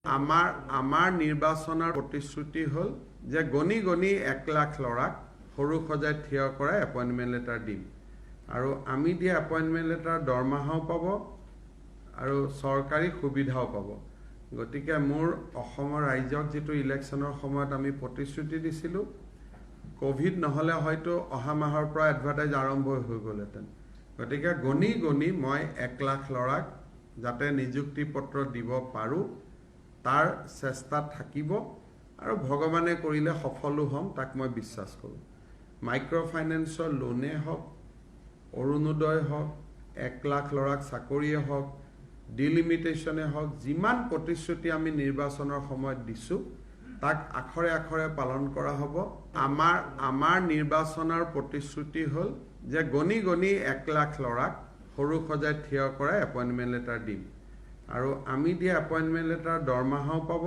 আমাৰ নিৰ্বাচনৰ প্ৰতিশ্ৰুতি হ'ল যে গণি গণি 1 লাখ ল'ৰাক সৰুসজাইত থিয় কৰাই এপইণ্টমেণ্ট লেটাৰ দিম আৰু আমি দিয়া এপইণ্টমেণ্ট লেটাৰ দৰমহাও পাব আৰু চৰকাৰী সুবিধাও পাব। গতিকে মোৰ অসমৰ ৰাইজক যিটো ইলেকশ্যনৰ সময়ত আমি প্ৰতিশ্ৰুতি দিছিলোঁ, ক'ভিড নহ'লে হয়তো অহা মাহৰ পৰা এডভাৰটাইজ আৰম্ভ হৈ গ'লহেঁতেন। গতিকে গণি গণি মই 1 লাখ ল'ৰাক যাতে নিযুক্তি পত্ৰ দিব পাৰোঁ, তাৰ চেষ্টা থাকিব আৰু ভগৱানে কৰিলে সফলো হ'ম, তাক মই বিশ্বাস কৰোঁ। মাইক্ৰ' ফাইনেন্সৰ লোনেই হওক, অৰুণোদয় হওক, 1 লাখ ল'ৰাক চাকৰিয়ে হওক, ডিলিমিটেশ্যনে হওক, যিমান প্ৰতিশ্ৰুতি আমি নিৰ্বাচনৰ সময়ত দিছোঁ, তাক আখৰে আখৰে পালন কৰা হ'ব। আমাৰ নিৰ্বাচনৰ প্ৰতিশ্ৰুতি হ'ল যে গণি গণি 1 লাখ ল'ৰাক সৰুসজাইত থিয় কৰাই এপইণ্টমেণ্ট লেটাৰ দিম আৰু আমি দিয়া এপইণ্টমেণ্ট লেটাৰ দৰমহাও পাব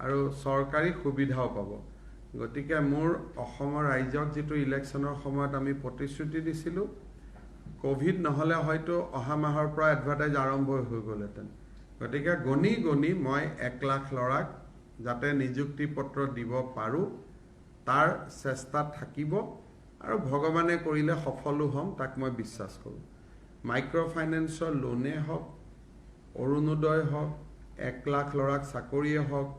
আৰু চৰকাৰী সুবিধাও পাব। গতিকে মোৰ অসমৰ ৰাইজক যিটো ইলেকশ্যনৰ সময়ত আমি প্ৰতিশ্ৰুতি দিছিলোঁ, ক'ভিড নহ'লে হয়তো অহা মাহৰ পৰা এডভাৰটাইজ আৰম্ভ হৈ গ'লহেঁতেন। গতিকে গণি গণি মই 1 লাখ ল'ৰাক যাতে নিযুক্তি পত্ৰ দিব পাৰোঁ, তাৰ চেষ্টা থাকিব আৰু ভগৱানে কৰিলে সফলো হ'ম, তাক মই বিশ্বাস কৰোঁ। মাইক্ৰ' ফাইনেন্সৰ লোনেই হওক, অৰুণোদয় হওক, 1 লাখ ল'ৰাক চাকৰিয়ে হওক,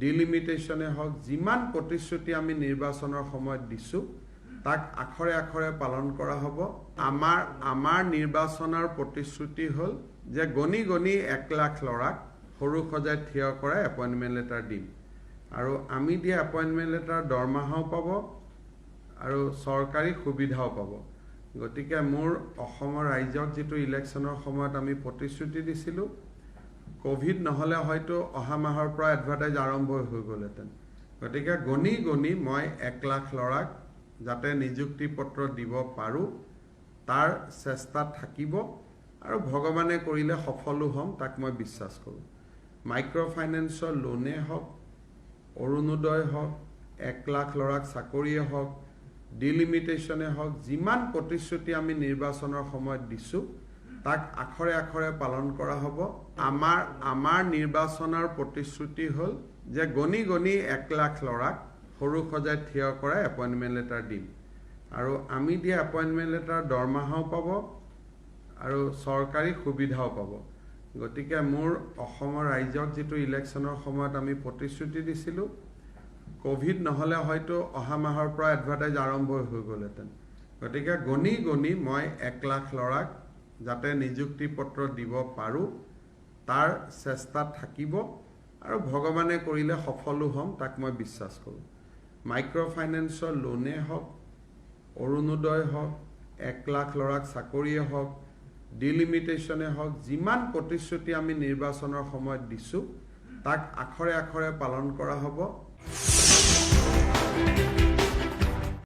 ডিলিমিটেশ্যনে হওক, যিমান প্ৰতিশ্ৰুতি আমি নিৰ্বাচনৰ সময়ত দিছোঁ, তাক আখৰে আখৰে পালন কৰা হ'ব। আমাৰ নিৰ্বাচনৰ প্ৰতিশ্ৰুতি হ'ল যে গণি গণি 1 লাখ ল'ৰাক সৰুসজাইত থিয় কৰাই এপইণ্টমেণ্ট লেটাৰ দিম আৰু আমি দিয়া এপইণ্টমেণ্ট লেটাৰ দৰমহাও পাব আৰু চৰকাৰী সুবিধাও পাব। গতিকে মোৰ অসমৰ ৰাইজক যিটো ইলেকশ্যনৰ সময়ত আমি প্ৰতিশ্ৰুতি দিছিলোঁ, ক'ভিড নহ'লে হয়তো অহা মাহৰ পৰা এডভাৰটাইজ আৰম্ভ হৈ গ'লহেঁতেন। গতিকে গণি গণি মই 1 লাখ ল'ৰাক যাতে নিযুক্তি পত্ৰ দিব পাৰোঁ, তাৰ চেষ্টা থাকিব আৰু ভগৱানে কৰিলে সফলো হ'ম, তাক মই বিশ্বাস কৰোঁ। মাইক্ৰ' ফাইনেন্সৰ লোনেই হওক, অৰুণোদয় হওক, 1 লাখ ল'ৰাক চাকৰিয়ে হওক, ডিলিমিটেশ্যনে হওক, যিমান প্ৰতিশ্ৰুতি আমি নিৰ্বাচনৰ সময়ত দিছোঁ, তাক আখৰে আখৰে পালন কৰা হ'ব। আমাৰ নিৰ্বাচনৰ প্ৰতিশ্ৰুতি হ'ল যে গণি গণি 1 লাখ ল'ৰাক সৰুসজাইত থিয় কৰাই এপইণ্টমেণ্ট লেটাৰ দিম আৰু আমি দিয়া এপইণ্টমেণ্ট লেটাৰ দৰমহাও পাব আৰু চৰকাৰী সুবিধাও পাব। গতিকে মোৰ অসমৰ ৰাইজক যিটো ইলেকশ্যনৰ সময়ত আমি প্ৰতিশ্ৰুতি দিছিলোঁ, ক'ভিড নহ'লে হয়তো অহা মাহৰ পৰা এডভাৰটাইজ আৰম্ভ হৈ গ'লহেঁতেন। গতিকে গণি গণি মই 1 লাখ ল'ৰাক যাতে নিযুক্তি পত্ৰ দিব পাৰোঁ, তাৰ চেষ্টা থাকিব আৰু ভগৱানে কৰিলে সফলো হ'ম, তাক মই বিশ্বাস কৰোঁ। মাইক্ৰ' ফাইনেন্সৰ লোনেই হওক, অৰুণোদয় হওক, 1 লাখ ল'ৰাক চাকৰিয়ে হওক, ডিলিমিটেশ্যনে হওক, যিমান প্ৰতিশ্ৰুতি আমি নিৰ্বাচনৰ সময়ত দিছোঁ, তাক আখৰে আখৰে পালন কৰা হ'ব।